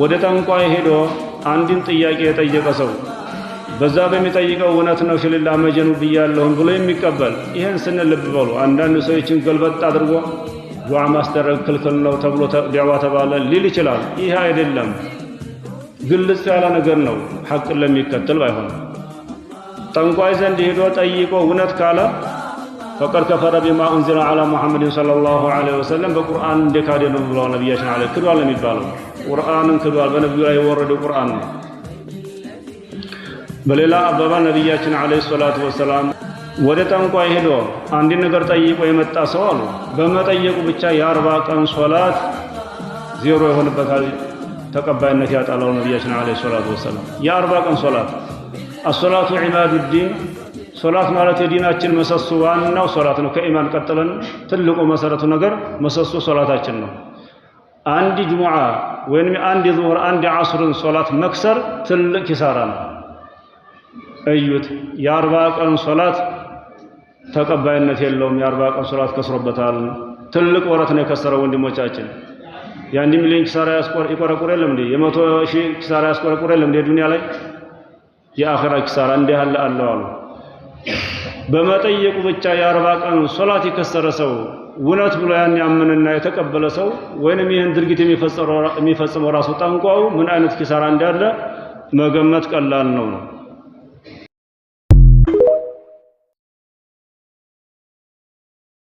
ወደ ጠንቋይ ሄዶ አንድን ጥያቄ የጠየቀ ሰው በዛ በሚጠይቀው እውነት ነው ሽልላ መጀኑ ብያለሁም ብሎ የሚቀበል፣ ይህን ስንል ልብ በሉ። አንዳንድ ሰው ይችን ገልበጥ አድርጎ ዱዓ ማስደረግ ክልክል ነው ተብሎ ዲዕዋ ተባለ ሊል ይችላል። ይህ አይደለም፣ ግልጽ ያለ ነገር ነው። ሐቅን ለሚከተል ባይሆን ጠንቋይ ዘንድ ሄዶ ጠይቆ እውነት ካለ ፈቀድ ከፈረ ቢማ ኡንዚለ ዐላ ሙሐመድን ሰለላሁ ዐለይሂ ወሰለም፣ በቁርአን እንደካደ ነው ብለዋል ነቢያችን። ዐለይሂ ክዷል ነው የሚባለው። ቁርአንን ክዷል። በነቢዩ ላይ የወረደው ቁርአን ነው። በሌላ አባባል ነቢያችን ዐለይሂ ሰላቱ ወሰላም ወደ ጠንቋይ ሄዶ አንድ ነገር ጠይቆ የመጣ ሰው አሉ፣ በመጠየቁ ብቻ የ40 ቀን ሶላት ዜሮ ይሆንበታል፣ ተቀባይነት ያጣለው ነቢያችን ዐለይሂ ሰላቱ ወሰላም። የ40 ቀን ሶላት፣ አሶላቱ ዒማዱ ዲን፣ ሶላት ማለት የዲናችን ምሰሶ ዋናው ሶላት ነው። ከኢማን ቀጥለን ትልቁ መሰረቱ ነገር ምሰሶ ሶላታችን ነው። አንድ ጅሙዓ ወይንም አንድ ዙሁር፣ አንድ ዐስርን ሶላት መክሰር ትልቅ ኪሳራ ነው። እዩት፣ የ40 ቀን ሶላት ተቀባይነት የለውም። የ40 ቀን ሶላት ከስሮበታል። ትልቅ ወረት ነው የከሰረው ወንድሞቻችን። የ1 ሚሊዮን ኪሳራ ይቆረቁር የለም እንዴ? የ100 ሺህ ኪሳራ ያስቆረቁር የለም እንዴ? ዱንያ ላይ የአኺራ ኪሳራ እንዲህ ያለ አለው አሉ። በመጠየቁ ብቻ የ40 ቀን ሶላት የከሰረ ሰው፣ እውነት ብሎ ያን ያመንና የተቀበለ ሰው ወይንም ይህን ድርጊት የሚፈጽመው ራሱ ጠንቋው ምን አይነት ኪሳራ እንዳለ መገመት ቀላል ነው።